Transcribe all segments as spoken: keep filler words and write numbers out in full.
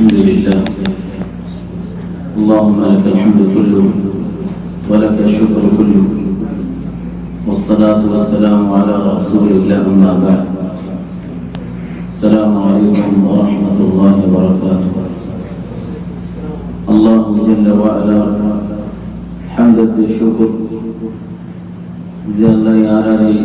الحمد لله. اللهم لك الحمد كله ولك الشكر كله، والصلاة والسلام على رسول الله، أما بعد. السلام عليكم ورحمة الله وبركاته. الله جل وعلا حمد والشكر Ze Allah ye añáráre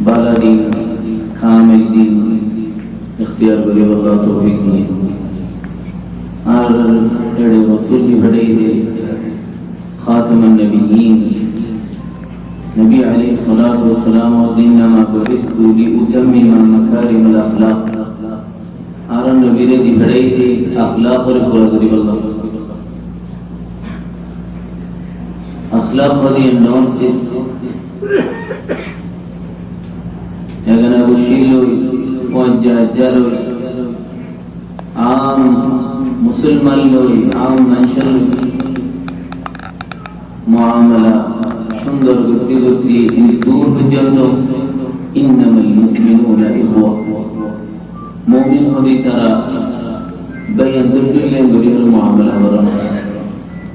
bála din, kamil din iktiyar goríbolla toufik diye. Ar eçe Rosul di fetháiye de Khataman Nabiyyin, Nabi aláihis salatu was salam, "Innama bu'istu li utammima makarimal akhlaq." Añára nobire di fetháiye de akhlak ore fura goríbolla. Akhlak hoile endilla sis, egana gucci loi, fuañijja ajja loi, am musolman loi, am manúcor loi muamala cúndor goitté goitté, kintu dur foijjonto, "Innamal mu'minuna ikhwa." Mumin óile tará bái boin loi muamala gorón.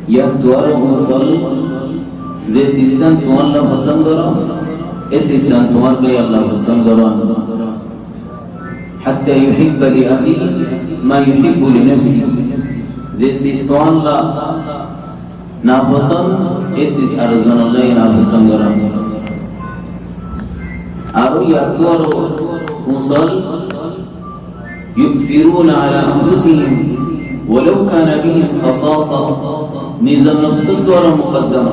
Yáttu aró usúl, ze siz tuáñlla fosón goró, e siz tuáñr bái olla fosón gorón. "Hatta yuhibba li akhihi ma yuhibbu li nafsihi." Ze siz tuáñlla nafosón, e siz ar zonolla nafosón gorón. Aró yáttu aró usúl, "Yu'thiruna ala anfusihim walaw kana bihim khasasa." Nizor nofsottu aró mukaddam.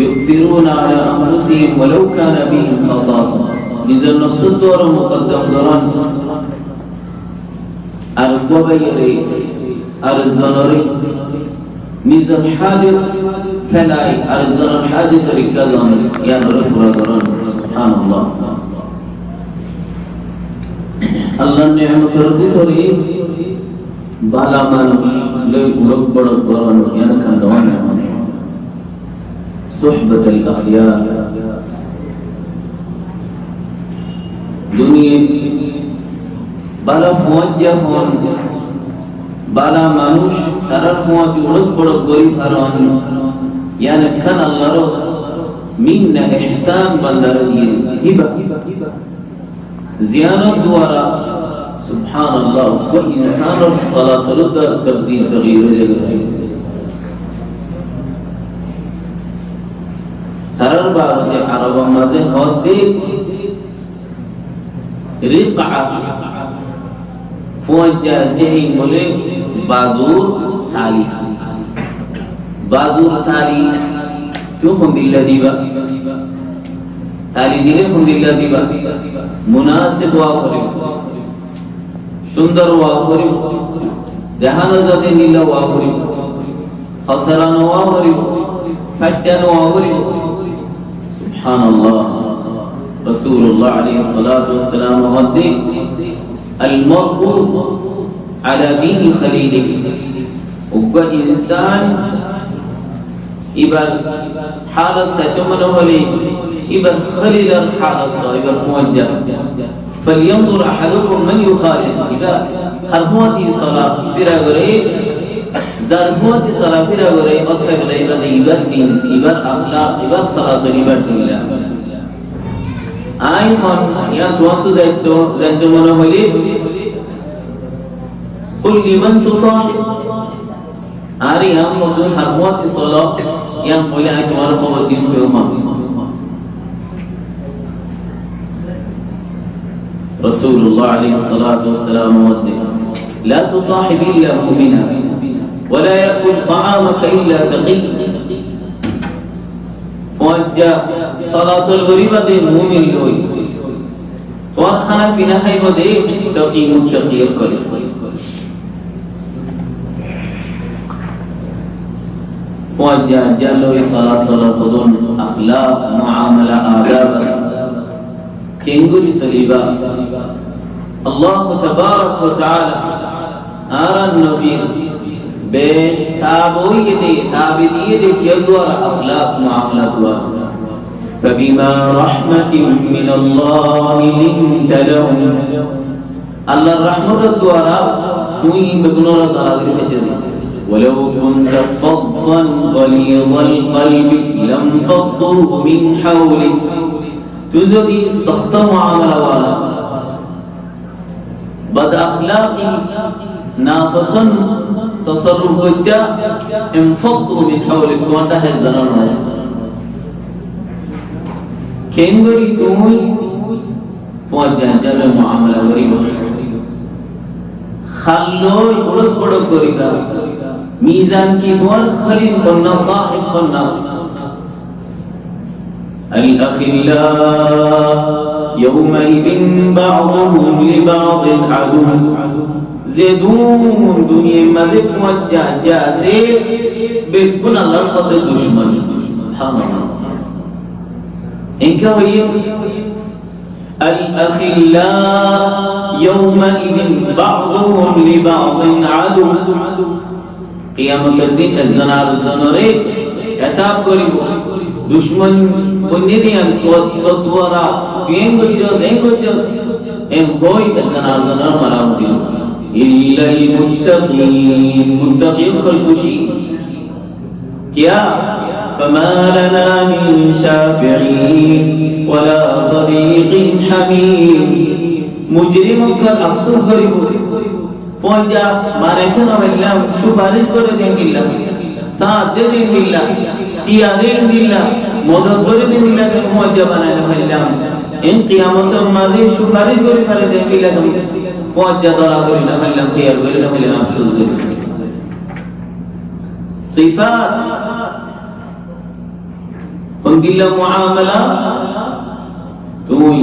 "Yu'thiruna ala anfusihim walaw kana bihim khasasa." Nizor nofsottu aró mukaddam gorón. Ar uggwá báiyore, ar zonore, nizor hajot felai, ar zonor hajotor ikká zon, iyanore fura gorón. Subhanallah. Allahr nemotor bútore bála manúc loi uçók boçók gorón, iyan ekkán dowa nemot. Suhbatul akhyar. Duniyait bála fuañijja hon, bála manúc, tarár fuañti uçók boçók gorí faron, iyan ekkán Allahr minna, ehsán bandare diye, hiba. Ziyanor duara, subhanallah, uggwá insánor solasolor duara tabdil tagyir ói zagói. Tarár babote Arobor mazé hoó de riqa, fuañijja zein bóle bazur tali. Bazur tali, tui hondilla diba? Tali dile hondilla diba? Munasib ówa foribo, cúndor ówa foribo, dehá no za de endilla ówa foribo, hósara no ówa foribo, fáitta no ówa foribo. Subhanallah. Rosulullah aláihis salatu was salam hoódde, "Al mar'u ala dini khalilih." Uggwá insán, ibar halot saito mone hoile, ibar khalilor halot só, ibar fuañijja. "Falyanzur ahadukum man yukhalil." Iba har fuañti solafira gore, zar fuañti solafira gore, ótha bela iba de ibar din, ibar akhlak, ibar solasul, ibar din la. Añí hon, iyan tuáñttu zaito, zaito mone hoile, "Qul liman tusahib." Are añár loi tui har fuañti solo, iyan hoile añí tuáñre hóbor dim, kiyólla. Rosulullah aláihis salatu was salam hoódde, "La tusahib illa mu'mina, wa la ya'kul ta'amaka illa taqi." Fuañijja solasul goriba de mumin loi. Tuáñr hána fina háibo de taqi muttaqi ókkole. Fuañijja ajja loi solasul hodún, akhlak, muamala, adab asé. Keéngori soliba? Allah tabarak wa taala añárar nobir bec tab óiye de, tabi diye de, kiyór duara? Akhlak, muamala duara. "Fabima rahmatin minallahi linta lahum." Allar rahmotor duara tuñí beggúnoré dóra gorí faijjó de. ولو كنت فظا غليظ القلب لانفضوا من حولك. Tuñí zodi sokto muamala wala, bad akhlaqi, nafasón tosorruf goittá, انفضوا من حولك, tuáñr dháke zon no aiyé. Keéngorí tuñí fuañijja loi muamala goríba? Hál loi uçók boçók goríba? Mizan ki tuáñr khalin honna, sáhib honna? الأخلاء يومئذ بعضهم لبعض عدو. Zedún duniyair mazé fuañijja asé, beggún Allar hoté ducmon. Subhanallah. Enka hoiyé, الأخلاء يومئذ بعضهم لبعض عدو. Kiyamotor din ezzon arezzonore etab goribo. Ducmon boinné de, en to, to duara, tui en goijjós, en goijjós, en hoi ezzon arezzonore maramari. إلا المتقين, muttaqi ókkol kúci. Kiyá? فما لنا من شافعين ولا صديق حميم. Mujrim ókkol afsús goribo. Fuañijja mari kiyá no faillám, sufaric gorí de endilla, sáñt de endilla, tiya de endilla, modot gorí de endilla, fuañijja banai no faillám. En kiyamotor mazé sufaric gorí fare de endilla, fuañijja dóra gorí no faillám, tiyar gorí no faillám, afsús gorí. Sifat. Hondilla muamala? Tuñí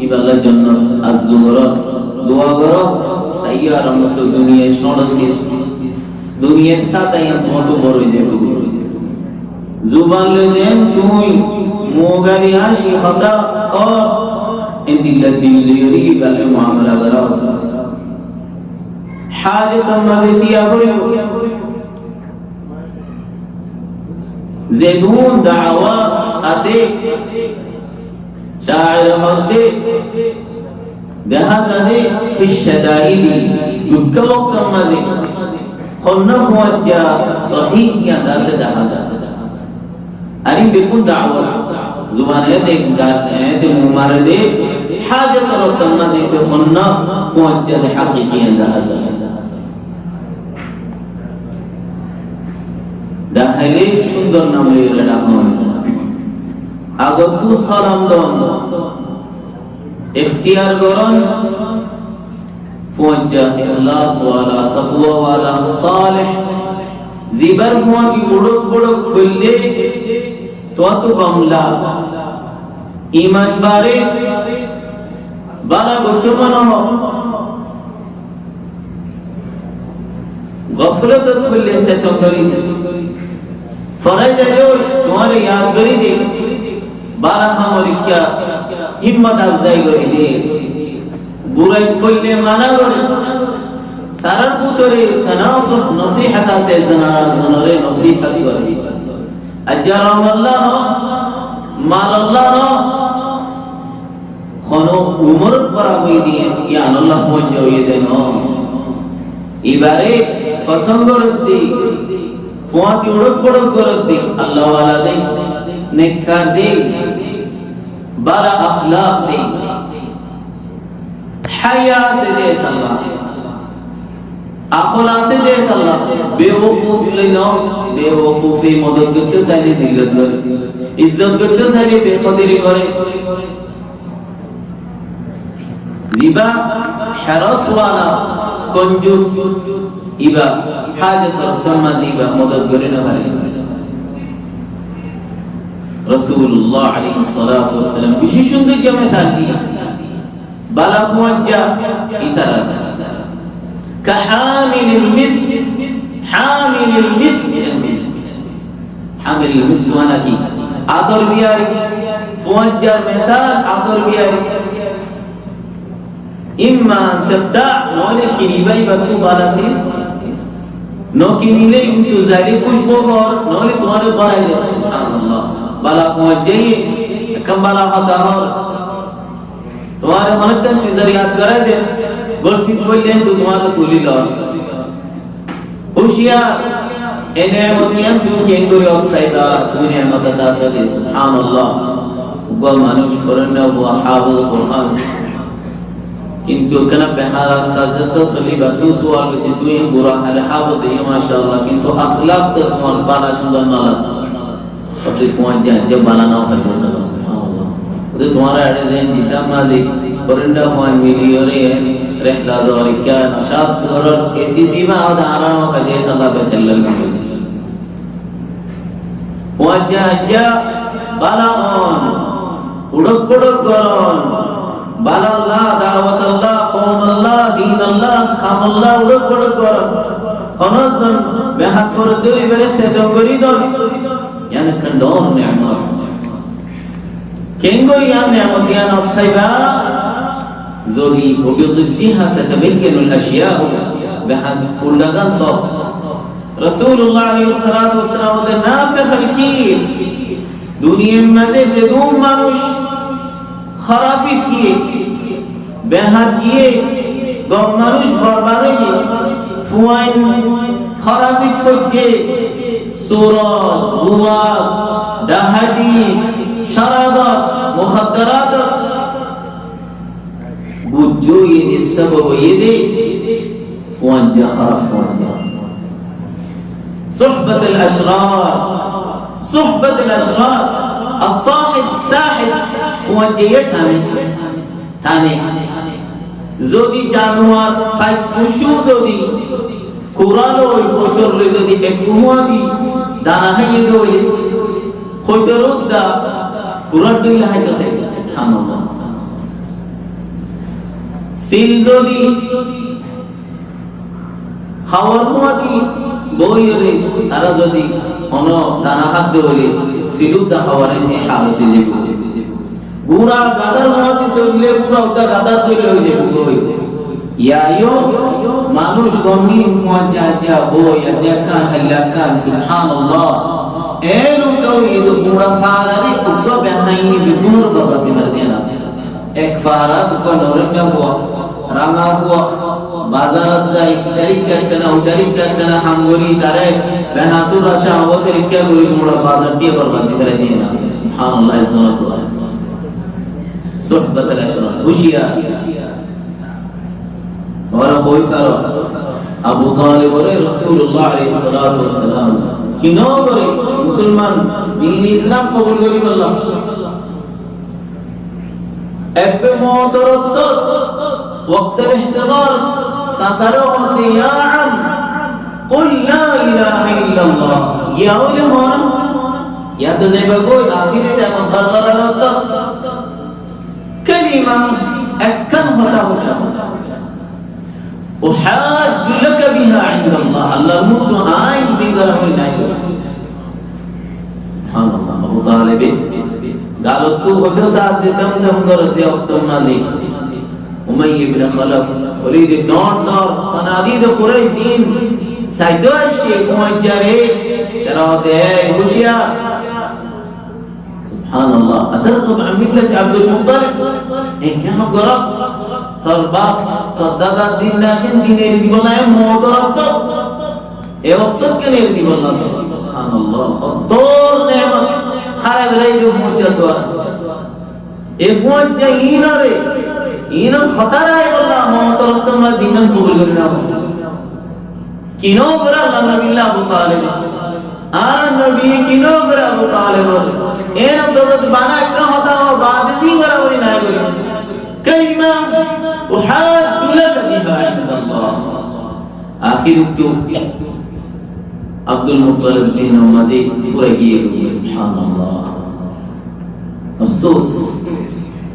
ibálla jonnot arzu goró, dua goró, saiyó ar añáttu duniyai cóñço sis, duniyai sáta yián tuáñttu boro ói zaibo. Zuban loi zen tuñí muúgari aci hotá hoó, endilla dil loi ibálla muamala goró. Hájotor mazé tiya goríbo. Zedún daawat asé, cáire hoódde dehá za de, híc cáire de, dukká woktor mazé honnúa fuañijja sóhi yián asé dehá za. Ar ín beggún daawat, zubane de, gane de, muúmare de, hájotor woktor mazé honnúa fuañijja de hákiki yián dehá za. Dahái le cúndor nam loi dahón. Agottú salam don. Ektiyar goron. Fuañijja ikhlas wala, takwa wala, saleh. Zibar fuañti uçók boçók goille, tuáñttu gom la. Iman bare, bála goittó mone hoó. Goflotot foille seton gorí de. Forai zaile tuáñre yad gorí de. Bála ham gorí de, himmot afzai gorí de. Burait foille mana gorí. Tarár bútore tanasuk, nosihot asé, ezzon arezzonore nosihot gorí. Aijja Romodan no, Marodan no, hono umorot bora óiye de, yián Allah fuañijja óiye de no. Ibare fosón goródde, fuañti uçók boçók goródde, Allah wala de, nekkar de, bála akhlak de. Háya asé de tolla. Akól asé de tolla. Bewokuf loi no, bewokufe modot goittó saile zillot goré. Izzot goittó saile bekodori goré. Ziba heros wala, konjus, iba hájotor woktor mazé iba modot gorí no fare. Rosulullah aláihis salatu wassalam beci cúndor misal diye. Bála fuañijja itará. كحامل المسك، حامل المسك. Hamilil misk mane ki? Ator biyari. Fuañijjar misal ator biyari. إما أن تبتاع, noóile kiniba ibattú bála sis. No kinile kintu zaile kúcbu hor, noóile tuáñre borai de. Subhanallah. Bála fuañijja ye, ekkán bála hotá hor. Tuáñre honó ekkán sizor yad gorai de. Gortit foille tu tuáñre tuli lor. Huciyar, e neemot iyan tui keéngori ót faiba, tui neemot ot asó de, subhanallah. Uggwá manúic forenna uggwá háfiz Qur'an. Kintu ekkán behár sajdat soliba, tui sual goitte tui gura hale háfiz de, mashallah, kintu akhlak to tuáñr bála cúndor no lage. Óte fuañijja aijja bála no óibo, subhanallah. Óte tuáñra eçe zeén ditam mazé, forinda fuain miliyóre rehla zor ikká nashat gorór, esi sima óte añára no óibo, óte tala betel lagillo. Fuañijja aijja bála on, uçók boçók goron, bála olla, dawat olla, koum olla, din olla, ham olla, uçók boçók goron. Hono zon behad fore dóri bere seton gorí don. Yián ekkán dor neemot. Keéngori yián neemot yián ót faiba? Zodi وبضدها تتبين الأشياء, behad uldha gan só. Rasulullah aláihis salatu wassalam hoór de, نافخ الكير. Duniyar mazé zedún manúic hárafit giyé, behad giyé, gom manúic borbad óiye, fuain hárafit foijjé, surot, zuwa, dhahadi, sharabat, mukhaddarat, buzó iyan sabab óiye de, fuañijja háraf fuañijja. صحبة الأشرار, صحبة الأشرار, الصاحب ساحب, fuañijja ye thane, thane. Zodi januar, fai, fucu zodi kura loi, hoitor loi zodi ek gumua di dana háiye de óile, hoitor udda kurar dóilla háito sai. Subhanallah. Sil zodi háwar fúañti boiyóre, tará zodi hono dana hádde óile, sil udda háwar e halote zaibo. Gura gadar fúañti soille, gura udda gadar dóilla ói zaibo goi. Yá yó manúic gomgin fuañijja aijja boi, aijja ekkán, hailla ekkán, subhanallah. En udda óiye de gura farare udda behaini beggúnore borbad gori diye. Ek fara uggwá norenna fua, ranga fua, bazarot zai, itarikka ekkena, utarikka ekkena ham gori, tare behasur asha obo tarikka gori gura bazar diye borbad gori diye na. Subhanallah, azza wa jalla. Suhbat al-ashrar, huciyar. Abar hoi faro, Abu Talib ore Rasulullah aláihis salatu wassalam kino gori musolman din Islam kobul gori bolla. Ebbe moutor ottót, woktel ihtedar, sasare hoór de, "Ya am, qul la ilaha illallah." Yá óile hoó na, yá to zaiba goi, ahéri taimot gargarar ottót. Kalima, ekkán hotá hoó na. Uhajju laka biha indallah, Allar muúntu añí zingara hoói nái. Subhanallah, Abu Talib e galottu hoito saá de dam dam goródde októr mazé Umayya ibn Khalaf, Walid ibn Utba, sanadide Quraish din saito aiccé fuañijjare, tará hoódde, "Ei, huciyar." Subhanallah. Atarghabu an millati Abdul Muttalib? E kiyá goró? Tor baf, tor dadar din nái, din eri dibolla e moutor ottót. E ottót kiyá eri dibolla? Subhanallah. Ottór neemot hárai félaiye de fuañijjar duara. E fuañijja inore, inor hotá hárai bolla moutor ottót ma din kobul gori no. Kino goré Allar nobi Abu Talib? Añárar nobi kino goré Abu Talib? Ene to bana ekkán hotá hoó, baade zingara hoói nái gori. Kalima, uhajju laka biha indallah. Ahéri ottu Abdul Muttalib dinor mazé fúrai giyé. Subhanallah. Afsus.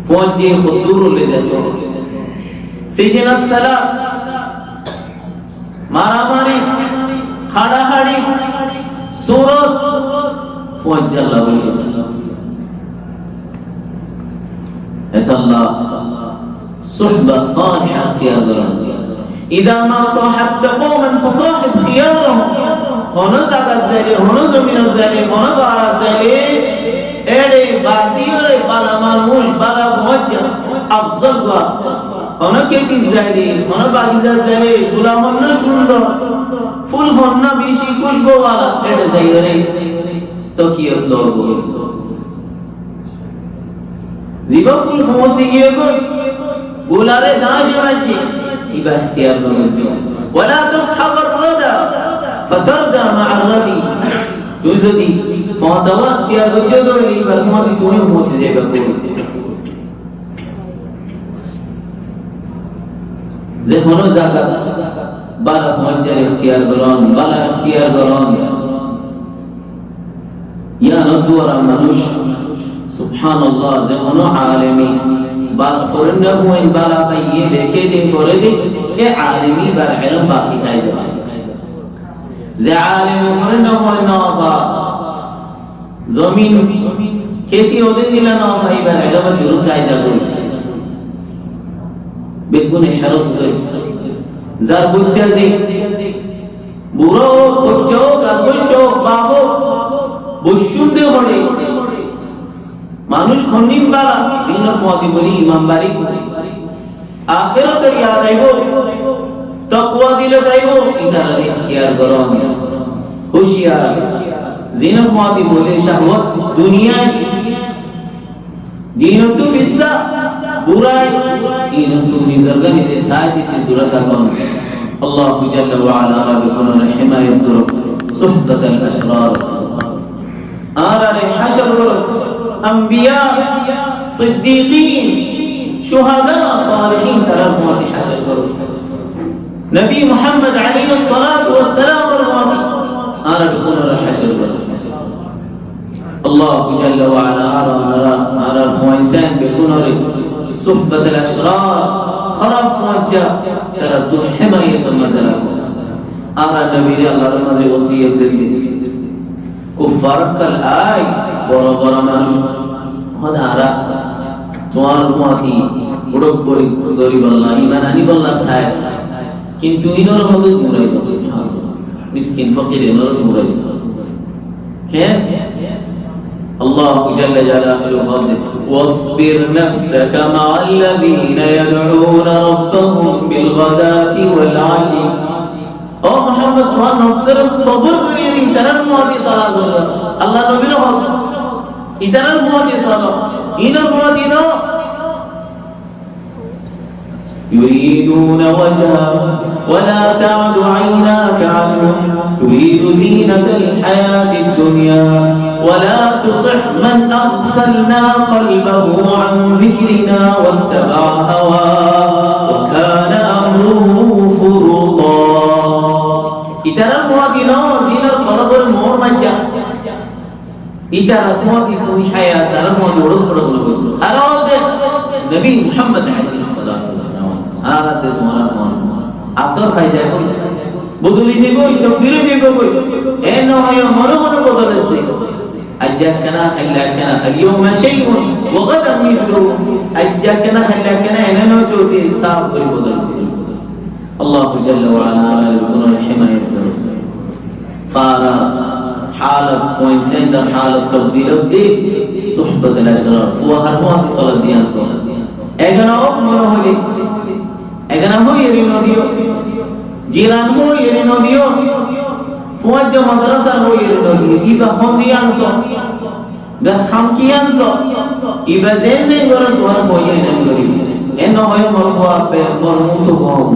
Fuañijje hoddúr loi zaiye. Sijinot féla. Maramari, haçahaçi, surot, fuañijja lagói. Etolla suhba saliha ihtiyar gorón. Iza ma sahabta qawman fasahib khiyarahum. Hono zagat zaile, hono zominot zaile, hono farat zaile, ére baziyore bála manúic, bála fuañijja, afzol gua. Hono kétit zaile, hono bagizat zaile, gula honna cúndor, ful honna beci kúcbuwala, ede zaiyóre tokiyot loi. Ziba ful foóñsi giyé goi, gulare dañc maijje, iba iktiyar goijjo. ولا تصحب الردى فتردى مع الردي. Tuñí zodi foóñsawa iktiyar goijjo, toile ibar fúañti tuñí foóñsi zaiba goi. Ze hono zagat bála foóñsar iktiyar goron, bála iktiyar goron. Yián duara manúic, subhanallah, ze hono alemi bála forenna fuain bála faiye, lekéde, forede, e alemi bar elom baki táibo. Ze alemi forenna fuain no fa, zomin kéti odin dila no fa, ibar elom durot táibo. Beggune heros gori. Zar buddí aze, bura ók, bocca ók, adgoc ók, baf ók, boiccúnde fore. Manúic honnin bála, dino fúañti buli iman bari. Akérotor yad aibo, takwa dilo táibo, itarare iktiyar goron. Huciyar, zino fúañti buli cahwat, duniyai, dinottú fissá, burai, inottú nizor gá nize sai siti dure tákon. Allahu jalla wa ala añárar beggúnore hemayot goró, suhbatal ashrar. Añárare hácor goró, ambiya, siddiqin, shuhada, salihin, tarar fúañti hácor goró. Nobi Muhammad aláihis salatu was salamor fúañti añárar beggúnore hácor goró. Allahu jalla wa ala añára, añára, añárar fuain sáin beggúnore suhbatal ashrar, háraf fuain, tarattú hemayotor maze rakó. Añára nobire Allahr maze wosiyot goijjé. Kuffar ókkol ai, boro boro manúic, hoó de añára tuáñr fúañti boro gori, goribolla, iman anibolla sai, kintu inor modot murai do, miskin fokir inor murai do. Ken? Allahu jalla jalaluhu hoór de, واصبر نفسك مع الذين يدعون ربهم بالغداة والعشي. Ó Muhammad, tuáñr nofsore sobur gorí itarar fúañti sola zor. Allahr nobire hoó, itarar fúañti solo, inor fúañti no. يريدون وجهه ولا تعد عيناك عنهم تريد زينة الحياة الدنيا ولا تطع من أغفلنا قلبه عن ذكرنا واتبع هواه وكان أمره فرطا. Itarar fúañti no, zinar kolbore moór maijjá. Ítara fúañti tuñí háiya, tará fúañti uçók uçók gorí. Ar hoór de Nobi Muhammad aláihis salatu wassalam, añára de tuáñra fúañti asór fai zaibo, bodoli zaibo, tokdir ói zaibo goi. En no óiye mone mone bodol de. Aijja ekkána, kailla ekkána, اليوم شيء وغدا مثله. Aijja ekkána, kailla ekkána, ene no zodi saf gorí bodol de. Allahu jalla wa ala añárar beggúnore hemayot goró. Fara halot, fúain sáindar halot tabdil ódde, suhbatul ashrar, fua har fúañti sola diyan so. Egana ók mone hoile, egana hoi eri no diyo, jiran hoi eri no diyo, fuañti madrasa hoi eri no diyo, iba hon diyan so. Ber ham ki anso? Iba zen zen goré tuáñra hoiyé enem gorí. En no hoiyé mor fua be mor muúntu gom.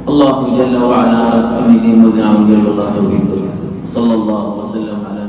Allahu jalla wa ala añára kamil din mozin amol goríbolla toufik do. Sallallahu wa sallam ala